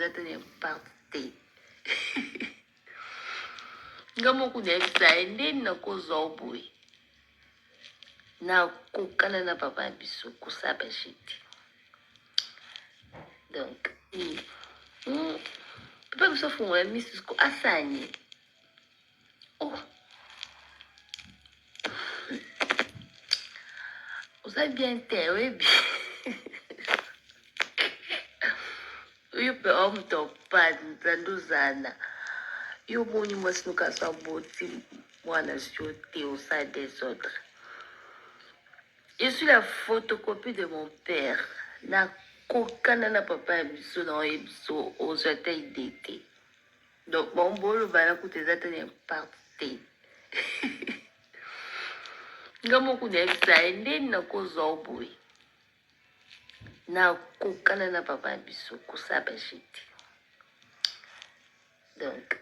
eza te na impact te. Nga moko nayebisa ye ndeni nakozwa yo boye nakokana na papa ya biso kosala bajete donc papa biso afungola misu siko asani oh oza bien te oyebi Yo pe homme to panza ndozana yo omoni mwasi no kasi aboti mwana yo te osala desordre. Je suis la photocopie de mon père. Nakokana na papa ya biso na oye biso ozwa ata idee te. Donc bon boloba na kutu eza te na impact te. Nga moko nayebisa ye ndeni nakozwa yo boye. Nakokana na papa ya biso kosala ba jete. Donc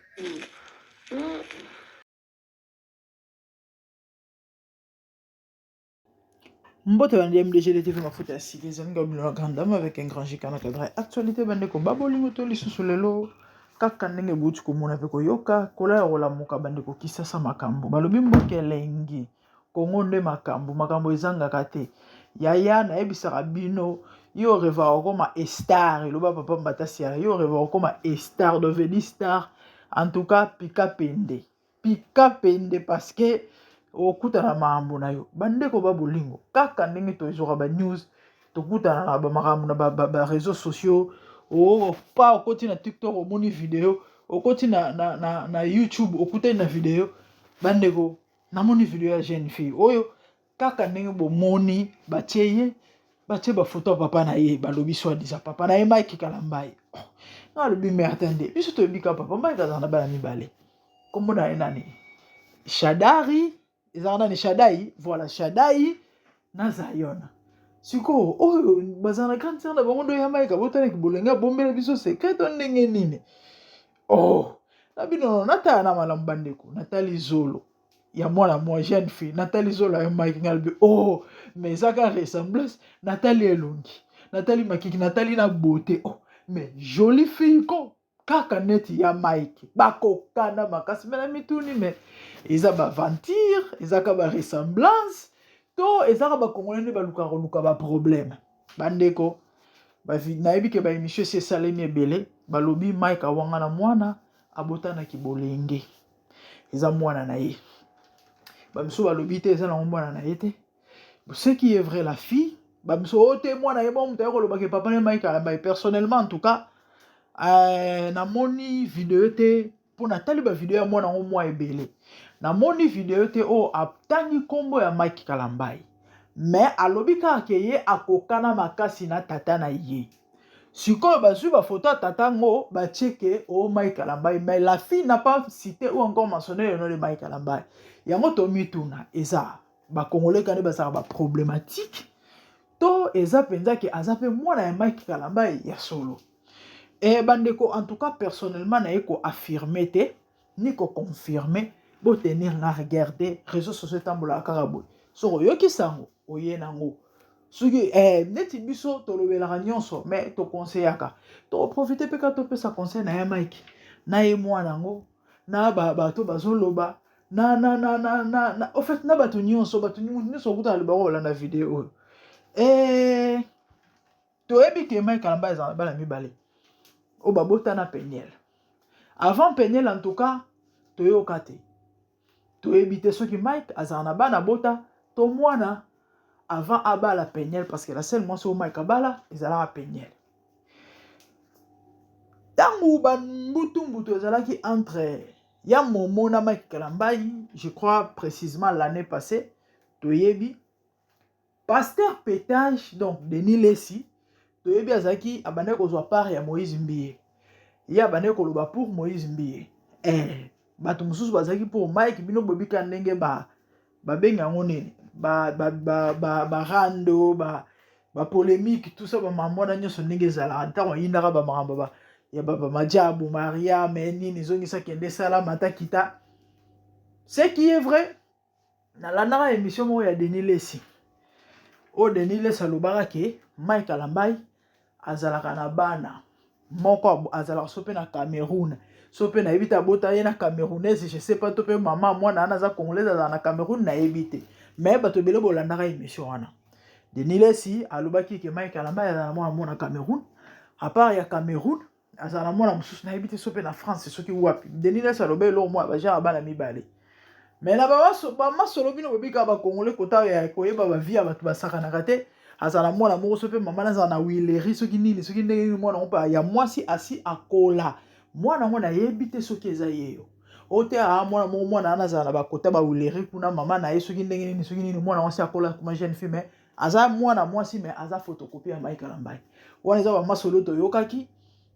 Mbote bande MDG de TV mafuta ya sika ezali nga bino na grande dame avec un grand JK na cadre actualité bandeko ba bolingo to lisusu lelo kaka ndenge bouti komona pe koyoka kolala kolamuka bandeko kisasa makambo balobi mboka elengi Congo nde makambu, makambo ezangaka te. Yaya nayebisaka bino yo revaka kokoma estar eloba papa Mbatasiala yo revaka kokoma estar devenu star en tout cas pika pende pika pende parce que okutana makambo na yo bandeko ba bolingo kaka ndenge tozwaka ba news tokutana na bamakambo na ba, ba, ba réseaux sociaux pa okoti na tiktok omoni video okoti na, na, na, na youtube okutani na video bandeko Namoni video ya jeune fille oyo kaka ndenge bomoni batie ye batie bafoto ya papa na ye balobi soit disant papa na ye Mike Kalambay oh, nga alobi mais attendez biso toyebi kaka papa Mike azala na bana mibale kombo na ye nani Shadari ezalaka nani Shadai voilà Shadai na Zion sikoyo oyo bazala na grande sœur na bango nde ya Mike abotanaki bolenge abombela biso secret to ndenge nini Oh, na bino natala na malamu bandeko, natali zolo ya mwana mwa jeune fille, natali zolo ya Mike ngai oh, mais eza kaka ressemblance, natali elongi, natali makiki, natali na beauté, oh, mais jolie fille ko kaka neti ya Mike, bakokana makasi, mais na mituni mais eza ba aventure, eza kaka ba ressemblance to eza kaka ba congolais nde balukaka koluka ba problème bandeko. Nayebi ke ba emission esi esalemi ebele balobi Mike awangana mwana abota na kibolenge eza mwana na ye bamisusu balobi te eza nango mwana na ye te ce qui est vrai la fille bamisusu oyo oh, te mwana ye bon moto aye koloba ke papa na ye Mike Kalambay personnellement en tout cas euh, namoni video te mpo natali ba video ya mwana yango mwa ebele namoni video te oyo atangi nkombo ya Mike Kalambay mais alobi kaka ke ye akokana makasi na tata na ye sikoyo bazwi bafoto ya tata yango batie ke o oh, Mike Kalambay mais la fille n'a pas cité ou encore mentionné le nom de Mike Kalambay yango tomituna eza bakongolais kani bazalaka baproblématique to eza mpenza ke aza mpe mwana ya Mike Kalambay ya solo Eh bandeko en tout cas personnellement naye ko affirmer te ni ko confirmer bo tenir nga rigueur te réseaux sociaux etambolaka kaka boye soki oyoki sango oye nango soki eh, neti biso tolobelaka nyonso mais tokonseyaka toprofite mpe kaka topesa conseil na ya mike na ye mwana yango na bato bazoloba na na na na na na au fait na bato nyonso bato nyonso okutana libako kolanda video oyo eh, Toyebi ke Mike Kalambay azala na bana mibale oyo babota na Peniel. Avant Peniel en tout cas toyoka te. Toyebi te soki Mike azala na bana abota to mwana avant abala Peniel parce que la seule mwasi oyo Mike abala ezalaka Peniel. Ntango bambutu mbutu ezalaki entre ya Momo na Mike Kalambay, je crois précisément l'année passée, toyebi Pasteur Petage donc Denis Lessi toyebi azalaki abandaki kozwa part ya Moïse Mbiye ye abandaki koloba pour Moïse Mbiye eh, bato mosusu bazalaki pour Mike bino bobika ndenge ba babenga yango nini ba ba ba ba, ba rando ba ba polemique tout ça ba mambo wana nyonso ndenge ezalaka ntango ayindaka ba makambo ba ya ba, ba majabu Maria me nini zongisa kende sala mata kita ce qui est vrai Nalandaka emission moko ya Denis Lessi oyo Denis Lessi alobaka ke Mike Kalambay azalaka na bana. Moko azalaka so mpe na Cameroun, so mpe nayebi te, abota ye na Camerounaise, je sais pas, to mpe mama mwana wana aza Congolaise, azala na Cameroun, nayebi te. Mais bato ebele bolandaka émission wana, Denis Lesi alobaki ke Mike Kalambay azala na mwana moko na Cameroun. À part ya Cameroun, azala na mwana mosusu, nayebi te so mpe na France, soki wapi. Denis Lesi aloba eloko moko bajare bana mibale. Mais na bamasolo, bino bobika Bacongolais, kota ya koyeba bavie ya bato basakanaka te. Azala mwana moko so mpe mama nazala na Huileries, soki nini, soki ndenge nini. Mwana ngo mpe ya mwasi asi akola. Mwana yango nayebi te soki eza ye yo o te. Aa, mwana moko, mwana wana azala na bakota baHuileries kuna, mama na ye soki ndenge nini, soki nini. Mwana mwasi akola kuma jeune fille, mais aza mwana mwasi, mais aza photocopie ya Mike Kalambay. Wana eza bamasolo toyokaki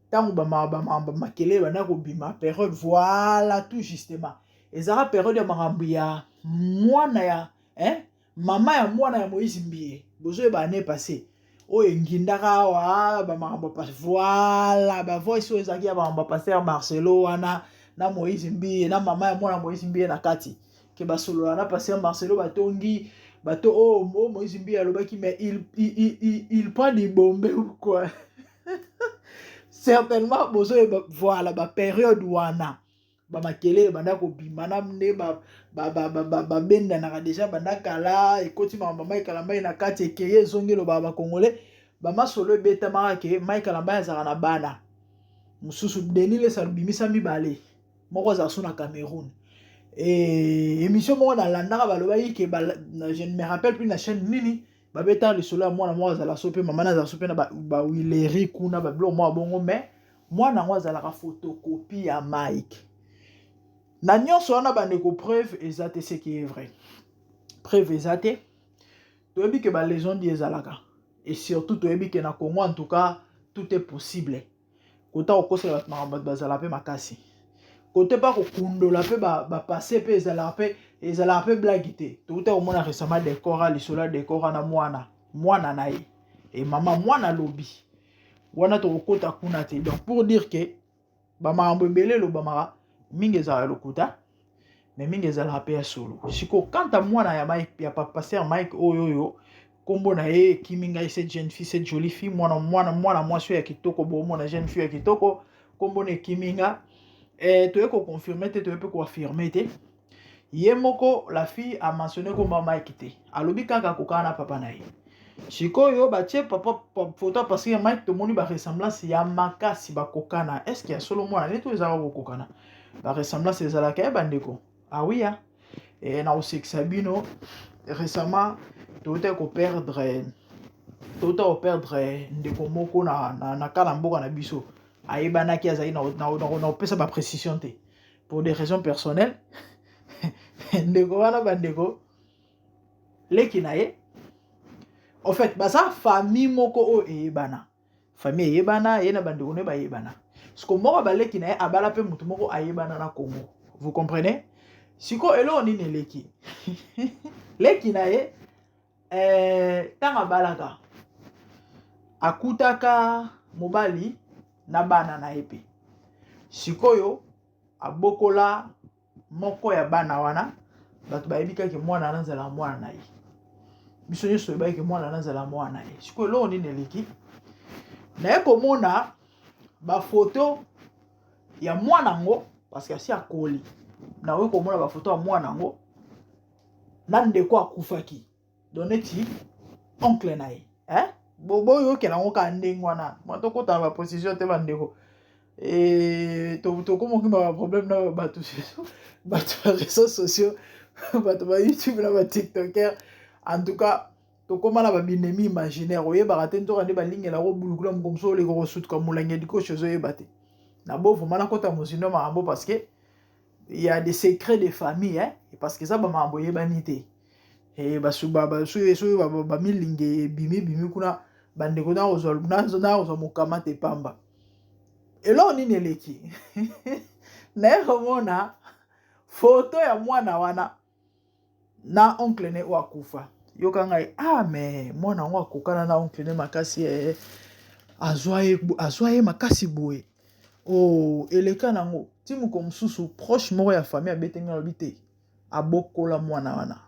ntango bamakelele banda kobima, période, voilà, tout justement ezalaka période ya makambo ya mwana ya, hein? Mama ya mwana ya Moïse Mbiye. Bozoyeba année passée oyo engindaka awa, bamakambo, voilà, bavoice oyo ezalaki ya makambo ya pasteur Marcelo wana na Moïse Mbiye, na mama ya mwana Moïse Mbiye na kati, ke basolola na pasteur Marcelo, batongi bato oyo oh, Moïse Mbiye alobaki, mais il prend du bombe ou quoi, certainement bozoyeba. Voilà, bapériode wana bamakelele banda kobima na nde babendanaka déjà banda kala. Ekoti makambo Mike Kalambay na kati, ekeye, ezongi, elobaka Bacongolais. Bamasolo ebetamaka ke Mike Kalambay azalaka na bana mosusu. Denis Lesi alobimisa mibale, moko azala so na Cameroun. E émission moko nalandaka, balobaki ke, je ne me rappelle plus na chaîne nini, babetaka lisolo ya mwana moko azala so mpe mama na azala so mpe na baHuileries kuna, babiloko moko bongo. Mais mwana yango azalaka photocopie ya Mike. Na nyonso wana, bandeko, preuve eza te. Ce qui est vrai, preuve eza te. Toyebi ke balezondi ezalaka, et surtout toyebi ke na Congo, en tout cas, tout est possible. Kota kokosela bato makambo, bato bazala mpe makasi kote mpa kokundola mpe bapasse mpe ezalaka mpe blague te. Touta komona récemment Décora, lisolo ya Décora na mwana na ye e mama mwana alobi wana, tokokota kuna te. Donc pour dire ke bamakambo ebele elobamaka mingi ezalaka lokuta, mais mingi ezalaka mpe ya solo. Sikoyo, kanta mwana ya Mike, ya pasteur Mike oyo nkombo na ye ekimi ngai, cette jeune fille, cette jolie fille, mwana mwasi oyo ya kitoko, bomona jeune fille ya kitoko, nkombo na ekimi nga, toye koconfirmer te, toye mpe koaffirmer te. Ye moko la fille amentionné komba Mike te, alobi kaka akokaka na papa na ye. Sikoyo batie papa photo parce que Mike, tomoni baressemblance ya makasi, bakokana. Est ce que ya solo mwana neti oyo ezalaka kokokana? Baressemblance ezalaka ye, bandeko awiya. E, na kosekisa bino, récemment touta koperdre ndeko moko na ka na mboka na biso, ayebanaki, azali na kopesa baprécision te pour des raisons personnelles. Ndeko wana, bandeko, leki na ye, en fait baza famille moko oyo eyebana, famille eyebana, ye na bandeko ne bayebana. Siko moko baleki na ye abala mpe motu moko ayebana na Congo, vous comprenez? Siko eloko nini eleki leki na ye, ntango abalaka, akutaka mobali na bana na ye mpe. Sikoyo abokola moko ya bana wana, bato bayebi kaka mwana wana azala mwana na ye. Biso nyonso toyebaki mwana wana azala mwana na ye. Sikoyo eloko nini eleki? Naye komona bafoto ya mwana yango, parce que asi akoli. Nakoki komona bafoto ya mwana yango na ndeko akufaki, donc neti oncle na ye, eh? Boyokela yango kaka ndenge wana. Mwa tokota na baprécision te, bandeko. Tokomokima baproblème na bato, bato ya réseaux sociaux, bato ba YouTube na batiktoker. En tout cas tokóma na baennemis imaginaire, oyebaka te. Nzoka nde balingelaka obulukula moko mosusu, oleka kosutuka molangi ya dikoshi, ozoyeba te. Na bo vraiment nakota mozindo makambo, parce que y a des secrets de famille, hein? Parce que eza bamakambo oyebani te. Soki bamilingi ebimi bimi kuna, bandeko, nakozwa mokama te pamba. Eloko nini eleki? Naye komona foto ya mwana wana na oncle ne oyo akufa. Yoka ngai, ah, mais mwana yango akokana na oncle ne makasi. Azwa ye makasi boye. Oh, eleka nango ti moko mosusu, proche moko ya famille abetengi, alobi te abokola mwana wana,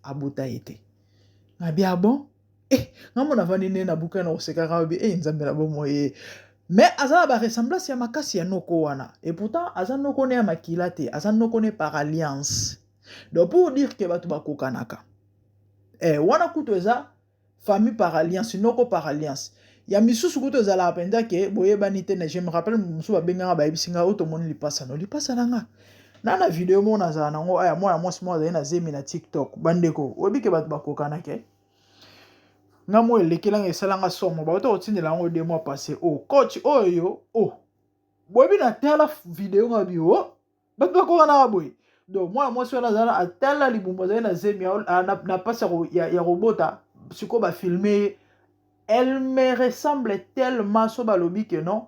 abota ye te. Ngabi, ah bon? Eh, nga mona avandi nde na buka na kosekaka, alobi, eh, Nzambe na bomoi ye. Mais aza na ba ressemblance ya makasi ya noko wana et pourtant aza noko ne ya makila te, aza noko ne par alliance. Donc pour dire que bato bakokanaka. Eh, wana kutu eza famille par alliance, noko par alliance. Ya misusu kutu ezalaka mpenza ke boyebani te. Na je me rappelle, mosusu babengaka, bayebisi nga oyo tomoni lipasa no lipasa na nga na video moko nazala nango aya, mwana mwasi moko azali na zemi na TikTok. Bandeko, oyebi ke bato bakokanaka. Nga mo elekelanga, esalanga somo. Bauta kotindela yango 2 mois passé. O oh, coach oyo o oh. Boyebi, natala video nga bi o oh, bato bakokanaka boye. Donc mwana mwasi wana azala atala libumu, azali na zemi, na mpasi ya kobota. Sikoyo bafilme ye, elle me ressemble tellement. So balobi ke non,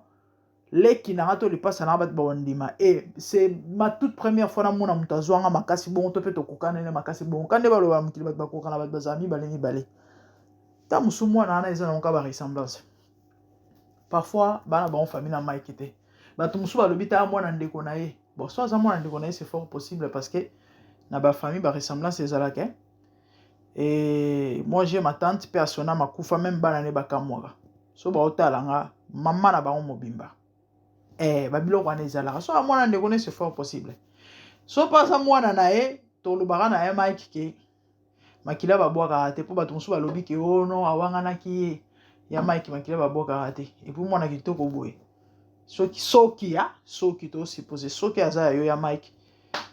leki na nga to lipasa na nga, bato bakondima. E c'est ma toute première fois namona moto azwanga makasi bongo, to mpe tokokana nde makasi bongo. Ka nde baloba mokili bato bakokana, bato bazala mibale mibale. Ta mosu mwana wana eza nango ka baressemblance. Parfois bana bango famille na Mike te. Bato mosusu balobi ta mwana ndeko na ye. Bon, so aza mwana ndeko na ye, c'est fort possible, parce que na bafamille baressemblance ezalaka. Et moi, j'ai ma tante mpe asona makufa, même bana ne bakamwaka so baotala nga mama na bango mobimba. Eh, babiloko wana ezalaka. So amwana ndeko ne, c'est fort possible. So mpe aza mwana na ye, tolobaka na ye Mike ke makila babwakaka te, mpo bato mosusu balobi ke o oh non, awanganaki ye ya Mike, makila babwakaka te. Et puis mwana kitoko boye, soki soki ya soki tosuppose soki aza ya yo ya Mike,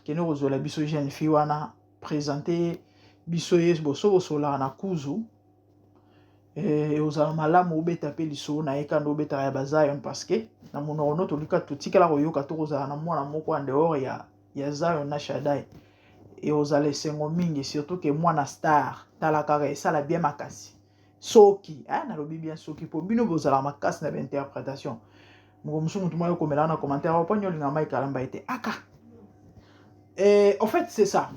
kende kozwela biso jeune fille wana, présente biso ye. Boso bosolaka na kuzu, ozala malamu obeta mpe lisolo na ye kanda obetaka ya bazion, parce que na monoko no tolika totikala koyoka to kozala na mwana moko en dehors ya Zion na Shadai. Ekozala esengo mingi, surtout ke mwana star. Tala kaka, esala bien makasi soki eh, nalobi bien soki, mpo bino bozala makasi na bainterprétation. Moko mosusu, motu moko ekomela na commentaire mpo nini olinga Mike Kalamba ete aka. En fait, c'est ça,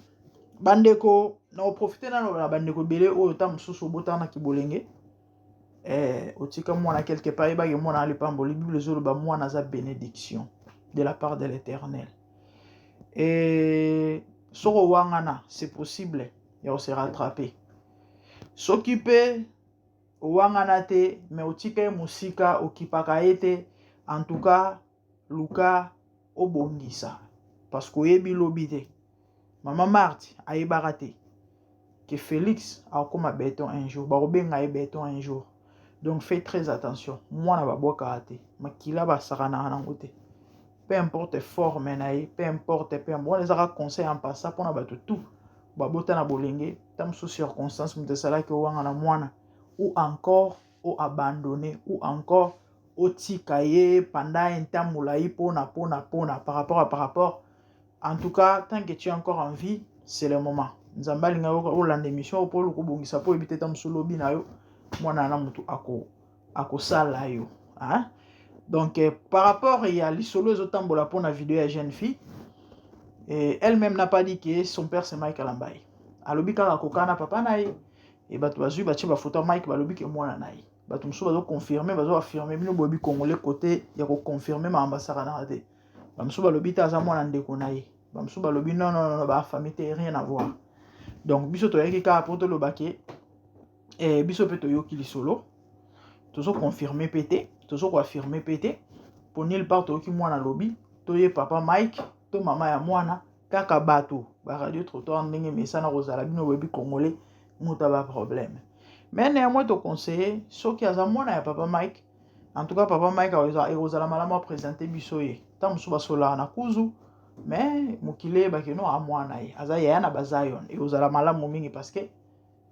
bandeko. Na oprofite nano na bandeko ebele oyo ta mosusu obotana na kibolenge, otika mwana quelque part. Yebaki mwana alipamboli. Bible ezoloba mwana aza bénédiction de la part de l'Éternel. E soki owangana, c'est possible ya kose rattraper. Soki mpe owangana te, mais otika ye mosika, okipaka ye te, en tout cas luka obongisa, parce que oyebi lobi te. Mama Marti ayebaka te ke Félix akokóma béton un jour, bakobenga ye béton un jour. Donc fais très attention. Mwana babwakaka te, makila basakanaka nango te, peu importe forme na ye, peu importe, peu importe. Wana ezaka conseil en passant mpona bato tout babota na bolenge. Ta mosusu circonstance moto esalaki owanga na mwana, ou encore oabandonné, ou encore otika ye pendant un temps molai, mpona par rapport. En tout cas, tant que tu es encore en vie, c'est le moment. Nzambe alingaka olanda émission mpo oluka obongisa, mpo oyebi te ta mosusu lobi na yo mwana na motu akosala yo, hein? Donc par rapport ya lisolo ezotambola mpona video ya jeune fille, et elle-même n'a pas dit que son père, c'est Mike Alambai. Alobi kaka akokana papa na ye. E bato bazwi, batie bafoto ya Mike, balobi ke mwana na ye. Bato mosusu bazoconfirme, bazoaffirme. Bino boyebi Congolais, côté ya koconfirme makambo asakanaka te. Bamosusu balobi te aza mwana ndeko na ye, bamosusu balobi non, non, non, bafamille te, rien à voir. Donc biso toyaki kaka mpo toloba ke biso mpe toyoki lisolo, tozoconfirme mpe te, tozokoaffirme mpe te, po nulle part toyoki mwana alobi to ye papa Mike to mama ya mwana. Kaka bato baradio trottoir, ndenge mesana kozala. Bino boyebi Congolais, moto ya baproblème. Mais néanmoins toconseille, soki aza mwana ya papa Mike, en tout cas papa Mike ekozala malamu aprésente biso ye. Ntango mosusu basolaka na kuzu, mais mokili eyebaki no amwana ye aza yaya na bazion. Ekozala malamu mingi, parce que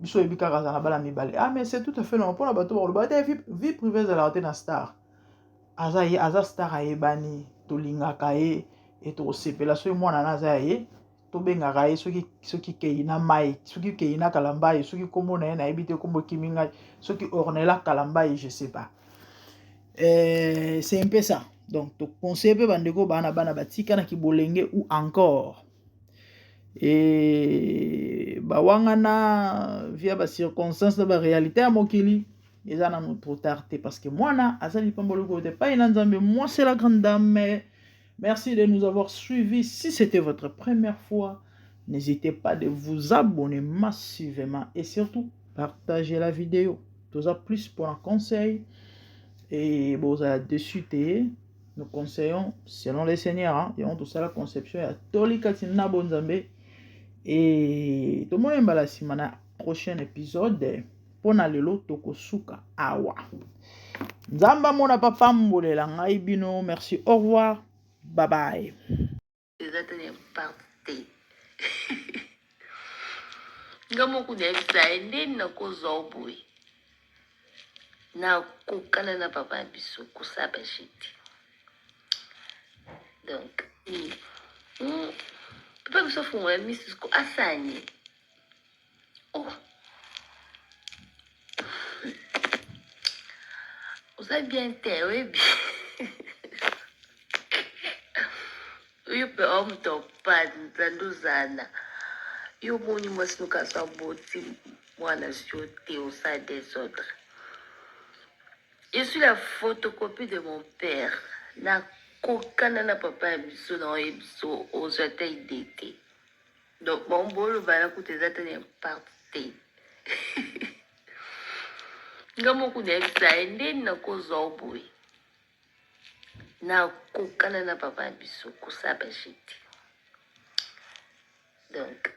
biso oyebi kaka aza na bana mibale. Ah, mais c'est tout à fait normal mpona bato bakoloba te vie privée ezalaka te na star. Aza ye, aza star, ayebani, tolingaka ye e tokosepela soki mwana na aza ya ye. Tobengaka ye soki Keina Mike, soki Keina Kalambai, soki nkombo na ye nayebi te, nkombo ekimi ngai, soki Ornela Kalambai, je sais pas. C'est un peu ça. Donc toconseille mpe bandeko bana bana batikanaki bolenge ou encore e bawangana via bacirconstance na baréalité ya mokili, eza nanu trop tard te, parce que mwana aza lipamboli koyo te epai na Nzambe. Moi, c'est la grande dame. Merci de nous avoir suivis. Si c'était votre première fois, n'hésitez pas de vous abonner massivement et surtout partager la vidéo. Toza plus pour un conseil. Et bozala dessus te. Nous conseillons selon le Seigneur, hein, yango tosala conception ya toli kati na bonzambe. Et tomoni mbala nsima na prochain épisode. Mpo na lelo tokosuka awa. Nzambe amona papambolela ngai bino. Merci, au revoir, bye bye. Eza te n'importe te. Nga moko nayebisa ye ndeni nakozwa yo boye, nakokana na papa ya biso kosala bajete. Donc papa biso afongola miso siko asani oh oza bien te oyebi yo mpe o moto opanza ndozana yo omoni mwasi nokaso aboti mwana sio te osala desordre. Je suis la photocopie de mon père. Nakokana na papa ya biso na oye biso ozwa ata idee te. Donc bon boloba na kutu eza te n'importe te. Nga moko nayebisa ye ndeni nakozwa yo boye. Nakokana na papa ya biso kosala bajete. Donc